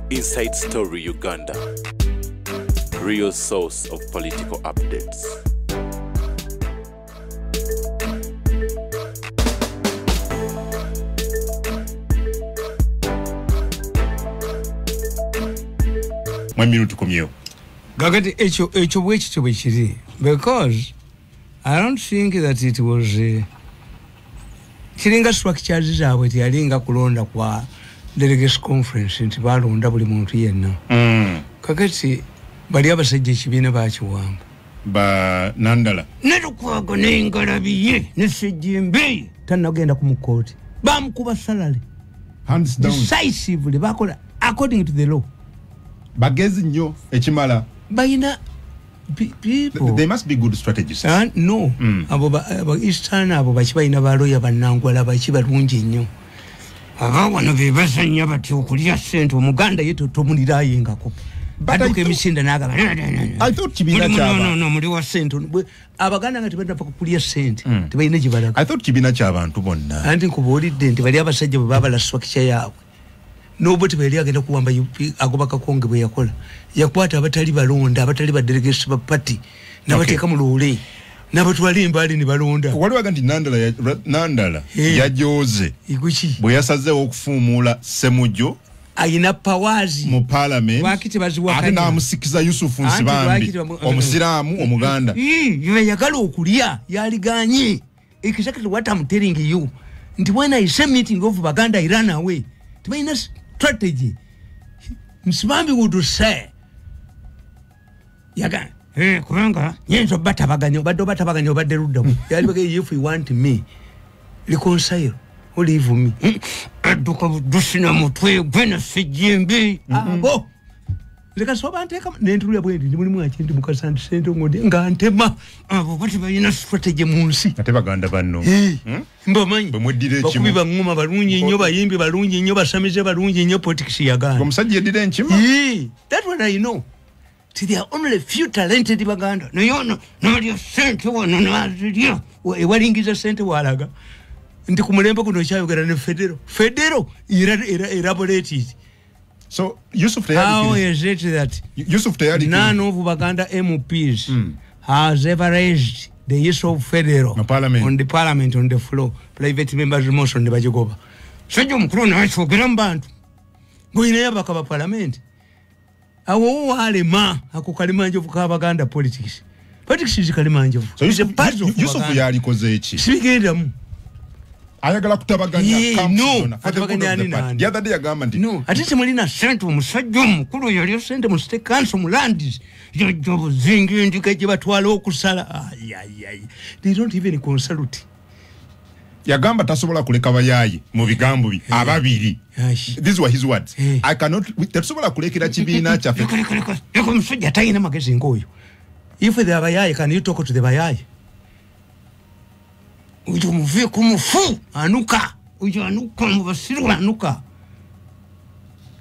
Inside Story Uganda, real source of political updates. Mwami tukomyewo. Gagati ekyo bwekityo bwe kiri, because I don't think that it was kiringa structures zaabwe teyalinga kulonda kwa delegates conference nti balonda buli muntu yenna. Kakati bali abasajja ekibiina bakiwamba ba Nandala ne Lukwago n'engalabi ye ne Ssejjembe tannagenda ku mukooti bamukuba salale hands down decisively, bakola according to the law. Bagezi nnyo ekimala bayina people. They must be good strategists. No. Abo ba Eastern abo baki balina baloya bannangwala baki balungi nnyo. Aba wano be basanya bati okulya ssente Omuganda ye tomulirayengako. Badduka emisinda n'agamba I thought kibiina ky'abantu. No, muli wa ssente. Abaganda nga tebadda kulya ssente tebalina gye balaga. I thought kibiina ky'abantu bonna. Anti nkubuulidde nti bali abasajja bwe babala structure yaabwe. Nobody bwe agenda kuwamba agoba Kakonge bwe yakola. Yakwata abatali balonda, abatali ba delegates ba party n'abateeka mu loole n'abatwala embaali ne balonda. Waliwo aga nti Nandala yajoze bwe yasazeewo okufuumuula Ssemujju ayina powers mu parliament ate n'amusikiza Yusufu Nsibambi omusiraamu Omuganda. Yagala okulya yaliganye. Exactly what I'm telling you. Nti when I say meeting of Baganda I run away. Tebalina strategy. Nsibambi would say yaga kubanga nyinza obatabaganya obadde obatabaganya obadde luddamu yali if you want me reconcile or leave me. Adduka budusina mutwe gwena Ssejjembe abo leka soba nteeka nentulya bwendi ndi mulimu akintu mukasa sente ngodi nga ntema abo bati balina strategy mu nsi ate Baganda banno mbamanyi bwe mweddira ekimu bakubi bangoma balungi nnyo bayimbi balungi nnyo basamize balungi nnyo politics yagaana omusajja yeddira enkima. That one I know. There are only few talented Baganda. Naye ono n'alya ssente wano n'azirya ewalingiza ssente walaga nti ku mulembe guno okyayogera ne federo federo elaborate it. So Yusuf how is it that Yusuf Tayari none of Baganda MPs has ever raised the issue of federal on the parliament on the floor private members motion ne bagigoba. Sajja omukulu n'akyogera mu bantu ng'olinayo ababaka ba parliament. Awo walema ako kalimanjovu ka Baganda politics. Politics is kalimanjovu. So Yusuf yalikoze eki? Sibigendamu. Ayagala kutabaganya no, atabaganya ani nani. The other day yagamba nti no, ate temulina ssente omusajja omukulu yali ssente mu state council mu lands. Yajja buzingi ndika gye batwala okusala. Ay. They don't even consult. Yagamba tasobola kuleka bayayi mu bigambo bi ababiri. These were his words. I cannot tasobola kulekera kibiina kyaffe. Leka omusajja talina magezi ng'oyo. If the bayayi, can you talk to the bayayi? Oyo muveeko mufu anuka. Oyo anuka mu basiru anuka.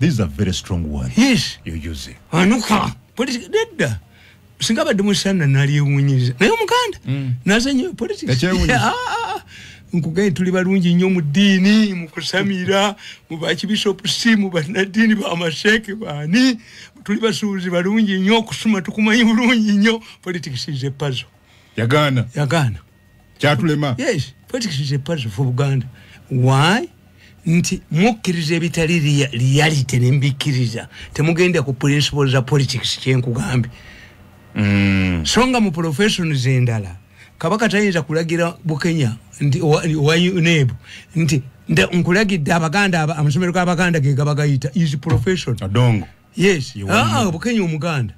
These are very strong words. Yes. You're using. Anuka. Politics nedda. Singa badde musana nalyewuunyiza. Naye Omuganda nazanyo politics. Nkugaye tuli balungi nnyo mu ddiini mu kusamira mu bakibishopu si mu bannaddiini b'amasheeke baani tuli basuubuzi balungi nnyo okusoma tukumanyi bulungi nnyo. Politics is a puzzle. Yagaana kyatulema. Yes, politics is a puzzle for Buganda. Why? Nti mukkiriza ebitali reality ne mbikkiriza temugenda ku principles za politics kyenkugambe. So nga mu professions endala Kabaka tayinza kulagira Bukenya nti wa UNEB nti nkulagidde Abaganda amasomero g'Abaganda ge gabagayita is profession. Adongo. Yes. Bukenya Omuganda.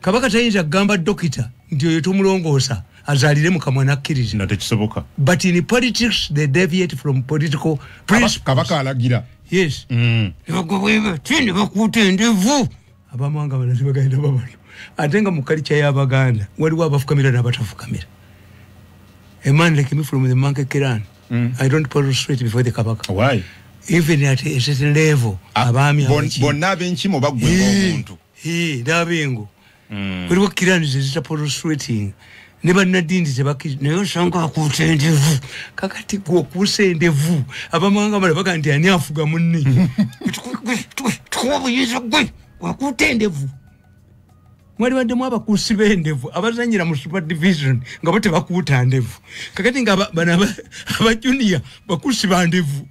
Kabaka tayinza kugamba dokita nti oyo tumulongoosa azalire mu kamwa n'akkiriza. Na tekisoboka. But in politics they deviate from political principles. Kabaka alagira. Yes. Bagobwe tini bakuute endevu. Abamawanga balala tebagenda babano. Ate nga mu culture y'Abaganda waliwo abafukamira n'abatafukamira. A man like me from the Monkey clan, I don't prostrate before the Kabaka. Why? Even at a certain level, abaami bonna ab'enkimo baggwe ng'omuntu. N'abengo. Waliwo clans ezita prostrating. Ne bannaddiini tebakkiriza, naye osanga akuuta endevu. Kakati gwe okuusa endevu, abamawanga amalala baga nti ani afuga munne? Tukuwa obuyinza gwe wakuuta endevu. Mwali baddemu abakuusi b'endevu abazanyira mu super division nga bo tebakuuta ndevu. Kakati nga bano aba junior bakuusi ba ndevu.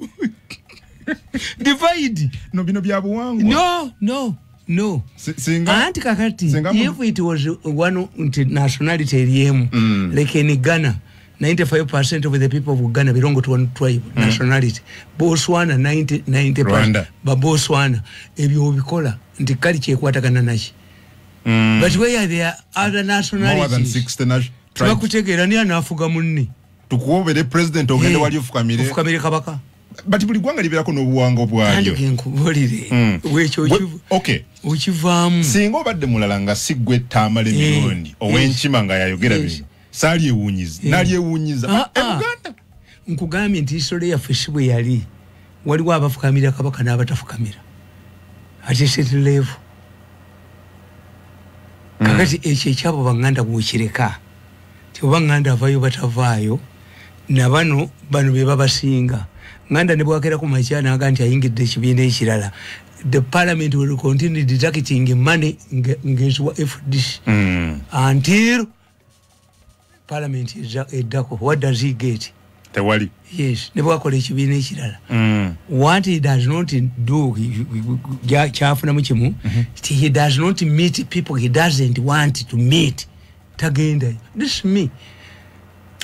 Divide. No, bino bya buwangwa. No. Anti kakati, if it was one nationality eriemu, like in Ghana, 95% of the people of Ghana belong to one tribe, nationality. Botswana, 90%. Rwanda. Ba Botswana, ebyo obikola, nti kali kyekwatagana naki. But where there are other nationalities, more than 60 tribes. Tubakutegeera ni anaafuga munne. Tukuwobere president ogende wali ofukamire. Ofukamire kabaka. But buli ggwanga libeerako n'obuwangwa bwalyo. Kandi nkubuulire. Wekyo okivaamu. Singa obadde mulala nga si ggwe Tamale Mirundi ow'enkima nga yayogera bino, saalyewuunyiza, nalyewuunyiza. Uganda. Nkugambye nti history yaffe si bwe yali. Waliwo abafukamira kabaka n'abatafukamira. At a certain level. Kakati ekyo ekyabo Banganda bw'okireka. Ti oba Nganda avaayo batavaayo, na bano be babasinga. Nganda ne bwakera ku makya n'aga nti ayingidde ekibiina ekirala. The parliament will continue deducting money ng'eziwa FDC until parliament eddako. What does he get? Tewali. Yes, ne bwakola ekibiina ekirala. What he does not do, kyafunamu kimu, he does not meet people he doesn't want to meet. Tagenda. This is me.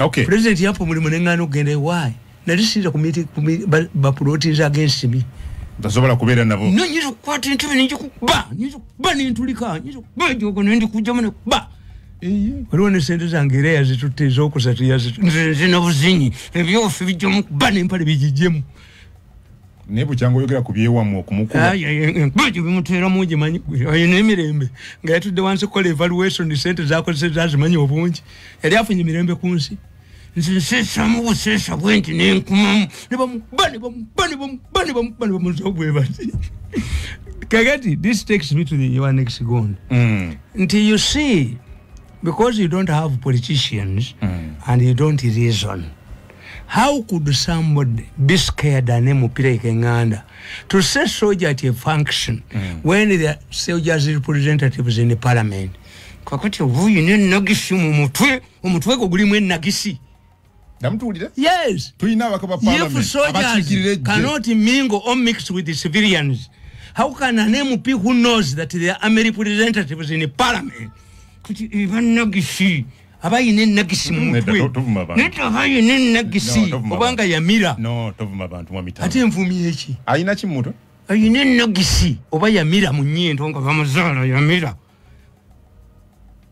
Okay. President yampa omulimu ne ŋŋaana okugenda. Why? Nali siyinza baplotins against me. Tasobola kubeera nabo. No, nyinza okukwata entebe ne ngikuba, nyinza okukuba ne ntulika, nyinza okukuba ejogo ne ndikugyamu ne kuba. Waliwo ne ssente zange era yazitutte ez'okusatu yazitutte. Nze n'obuzinyi ebyofe bijjamu kuba n'empale bigiggyemu. Naye bukyanga oyogera ku byewammwe okumukuba. Enkuba gye bimuteeramu gimanyi, alina emirembe. Nga yatudde wansi okukola evaluation ssente z'akozesezza azimanyi obungi. Yali afunye emirembe ku nsi. Nze nseesamu buseesa bwe nti ne nkumamu. Ne bamukuba, ne bamukuba, ne bamukuba, ne bamukuba, ne bamuzzaawo bwe bati. Kakati, this takes me to the your next goal. Nti you see, because you don't have politicians and you don't reason, how could somebody be scared and MP like Nganda to say soldier at a function when the soldiers representatives in the parliament? Kakati oyina enagisi mu mutwe, omutwe gwo gulimu enagisi. Namutuulira? Yes. Tulina ababaka ba parliament If soldiers cannot mingle or mix with the civilians, how can an MP who knows that there are army representatives in the parliament? Kuti banagisi abayina enagisi mu mutwe. Nedda abayina enagisi obanga yamira. No, tovuma bantu mwa mitano. Ate envumi eki? Ayina ki mu mutwe? Ayina enagisi oba yamira mu nnyindo nga bamuzaala yamira.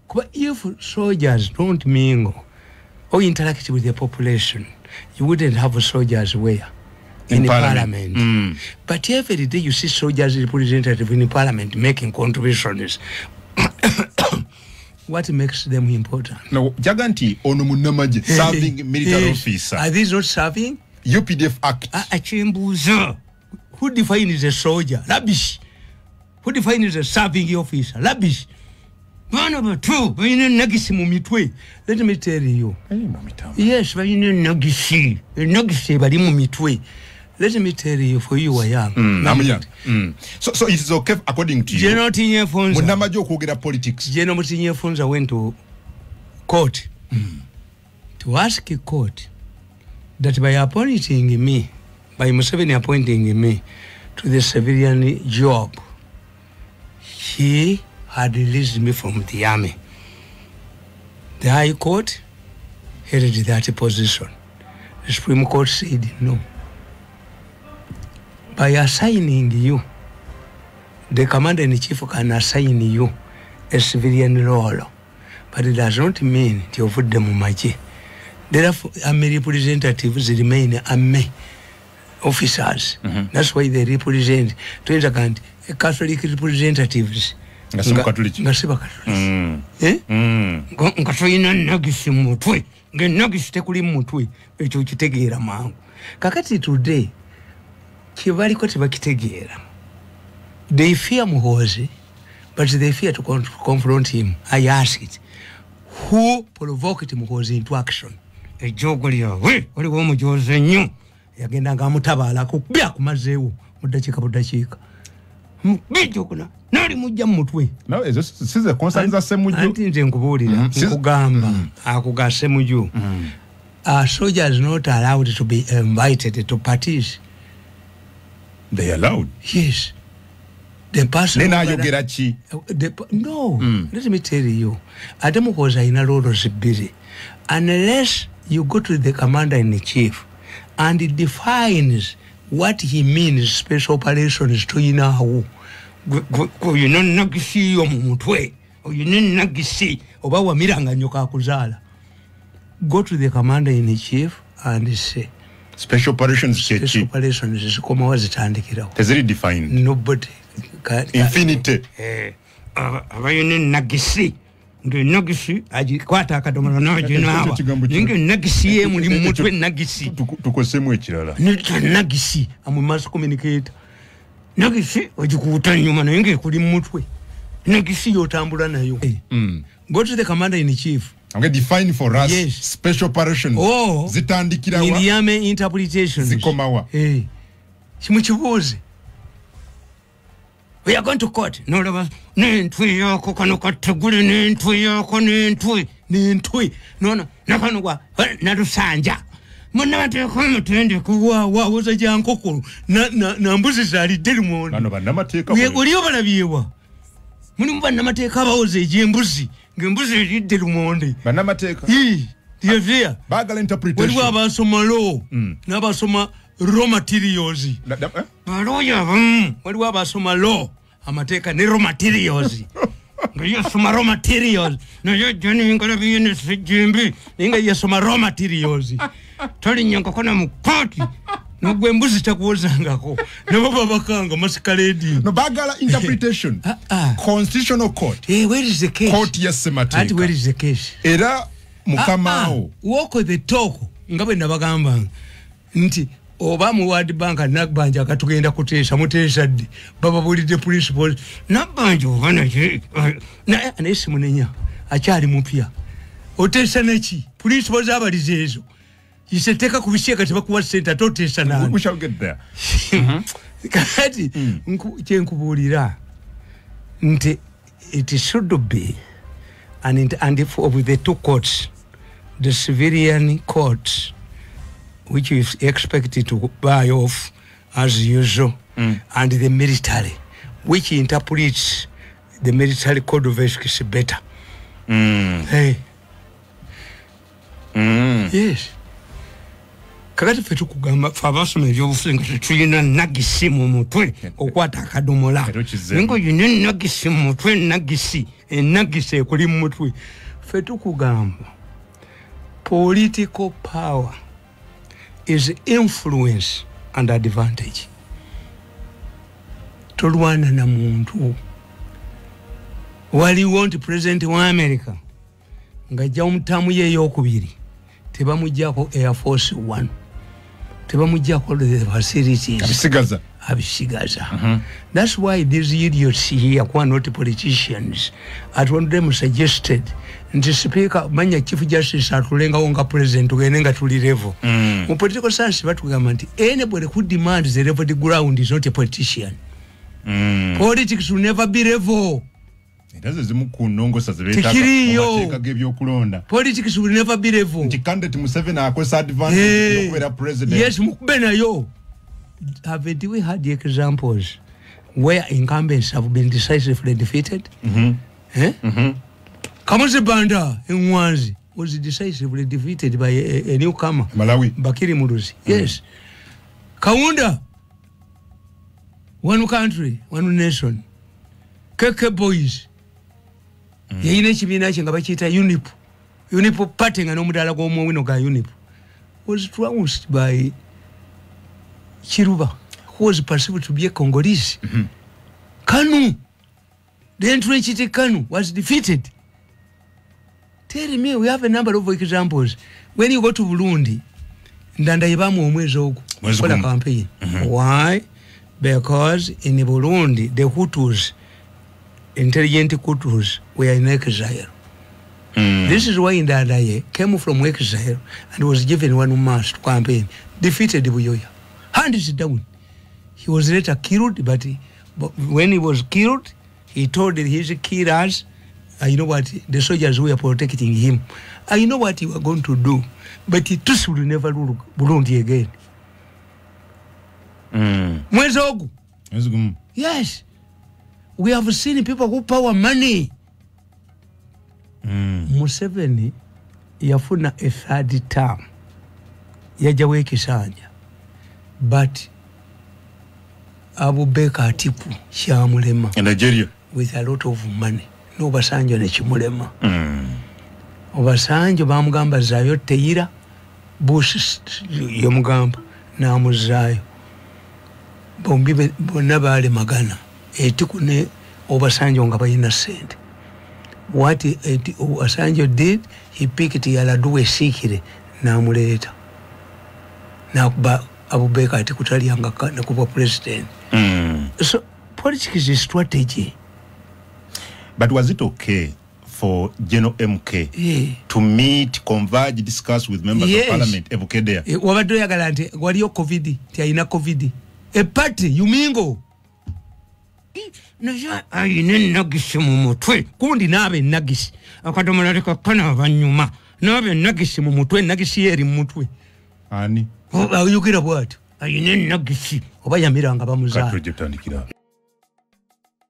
Kuba if soldiers don't mingle or interact with the population, you wouldn't have soldiers where? In parliament. But every day you see soldiers representative in parliament making contributions. What makes them important? No, jaganti ono munnamagye serving military officer. Are these not serving? UPDF Act. Achimbuza. Who defines a soldier? Rubbish. Who defines a serving officer? Rubbish. Bana bato balina enagisi mu mitwe. Let me tell you. Yes, balina enagisi. Enagisi bali mu mitwe. Let me tell you, for you are young. I'm young. So it is okay according to you. General Tinyefunza. Munnamagye okwogera politics. General Tinyefunza went to court to ask a court that by appointing me, by Museveni appointing me to the civilian job, he had released me from the army. The High Court held that position. The Supreme Court said no. By assigning you, the commander-in-chief can assign you a civilian role, but it does not mean that you put them mu magye. Therefore, army representatives remain army officers. That's why they represent. Catholic representatives. Nga si Mukatoliki. Nga si Bakatoliki. Nga toyina nagisi mu mutwe. Nga nagisi tekuli mu mutwe. Ekyo okitegeera mangu. Kakati today, kyebaliko tebakitegeera. They fear Muhoozi, but they fear to confront him. I ask it. Who provoked Muhoozi into action? Ejogo lyawe waliwo omujozi ennyo yagenda nga amutabaala akubya akumazeewo mu ddakiika buddakiika bijokuna nali mujja mu mutwe. No, ezo size concerns za Ssemujju. Anti nze nkubuulira, nkugamba akuga Ssemujju. Are soldiers not allowed to be invited to parties? They allowed. Yes. The person nayogera ki? No, let me tell you. Ate Muhoozi alina roles bbiri. Unless you go to the commander in chief and it defines what he means special operations toyinaawo. Oyina nagisi yo mu mutwe, oyina nagisi oba wamiranga nnyo akuzaala. Go to the commander in chief and say special operations special operations zikomawa zitandikirawo. Teziri defined. Nobody. Infinity. Abayina nagisi nge nagisi agikwata akadomolo n'aginaaba nge nagisi ye muli mu mutwe nagisi tukosemu ekirala nagisi amwe mass communicator nagisi ogikuuta nnyuma naye ng'ekuli mu mutwe nagisi y'otambula nayo. Go to the commander in chief. I'm going to define for us. Yes. Special operations. Oh, zitandikirawa in the army interpretations zikomawa. Hey. Kimukibuuze. We are going to court. No, n'entwe yako kano kategule n'entwe yako n'entwe n'entwe nono nakano nalusanja munnamateeka omutende kuwawoza gya nkokolo na mbuzi zalidde lumonde. Bano bannamateeka oli obalabyewa mulimu bannamateeka abawoza egy'embuzi ng'embuzi eridde lumonde. Bannamateeka lyevia baagala interpretation. Waliwo abasoma law n'abasoma raw materials. Balooya abamu waliwo abasoma law amateeka ne raw materials nga yasoma raw materials naye ajja n'engalabi ye nesejjembe naye nga yasoma raw materials tolinnyangako na mu kkooti nogwe embuzi takuwozangako nabo babakanga masquerading. No, baagala interpretation. Constitutional court. Hey, where is the case? Court ya ssemateeka. Where is the case? Era mukamaawo walk the talk nga bwe nabagamba nti oba mu World Bank Nabbanja akatugenda kuteesa muteesa ddi bababulidde principles Nabbanja oba naye simunenya akyali mupya oteesa neki principles abalize ezo iseteeka ku bisiyaga tebakuwa ssente ate oteesa nani. We shall get there. Kati kyenkubuulira nti it should be and if of the two courts, the civilian courts which is expected to buy off as usual, and the military, which interprets the military code of ethics better. Hey. Yes. Kakati ffe tukugamba ffe abasoma ebyobufuzi nga tetulina nagisi mu mutwe okwata akadomola nga oyina nagisi mu mutwe nagisi enagisi ekuli mu mutwe. Ffe tukugamba political power is influence and advantage. Tolwana na muntu. Waliwo nti president wa America ng'ajja omutamu ye ey'okubiri tebamuggyako Air Force One, tebamuggyako the facilities. Abisigaza. Abisigaza. That's why these idiots here who are not politicians at one them suggested nti speaker manya chief justice atulengawo nga president tugende nga tuli level. Mu political science batugamba nti anybody who demands the level ground is not a politician. Politics will never be level. Era ze zimu ku nnongosa ze beetaaga mu mateeka g'ebyokulonda. Politics will never be level. Nti candidate Museveni akozesa advantage y'okubeera president. Yes, mukube nayo. Have we had examples where incumbents have been decisively defeated? Eh? Kamuzu Banda in Nwanzi was decisively defeated by a newcomer. Malawi. Bakiri Muluzi. Yes. Kaunda. One country, one nation. KK Boys. Yayina ekibiina kye nga bakiyita UNIP. UNIP party nga n'omudaala gw'omuwino ga UNIP was trounced by Chiluba, who was perceived to be a Congolese. Kanu, the entrenched Kanu was defeated. Tell me, we have a number of examples. When you go to Burundi, Ndanda ibamu omwezi ogwo kola campaign. Why? Because in Burundi, the Hutus, intelligent Hutus, were in exile. This is why Ndadaye came from exile and was given 1 month to campaign. Defeated Buyoya. Hands down. He was later killed, but when he was killed, he told his killers, I know what the soldiers who were protecting him, I know what you are going to do, but Tutsi will never rule Burundi again. Mwezi ogu. Yes. We have seen people who power money. Museveni yafuna a third term. Yajawo ekisanja. But Abubakar Atiku kyamulema. In Nigeria. With a lot of money. N'Obasanjo ne kimulema. Obasanjo bamugamba zaayo teyira. Bush yamugamba n'amuzaayo. Bombi bonna baalemagana. Atiku ne Obasanjo nga balina ssente. What Obasanjo did, he picked Yaladua Sikire n'amuleeta. N'akuba Abubakar Atiku talyanga nakuba president. So politics is strategy. But was it okay for General MK to meet, converge, discuss with members of parliament? Ebukedea. Wabadde oyagala nti waliyo COVID, ti alina COVID. A party, you mingo. Naye ayina enagisi mu mutwe. Kundi n'aba enagisi. Akadomola leka abanyuma. N'aba enagisi mu mutwe, enagisi ye eri mu mutwe. Ani? Ayogera bw'atyo. Ayina enagisi. Oba yamiranga bamuzaala. Katujje tutandikira.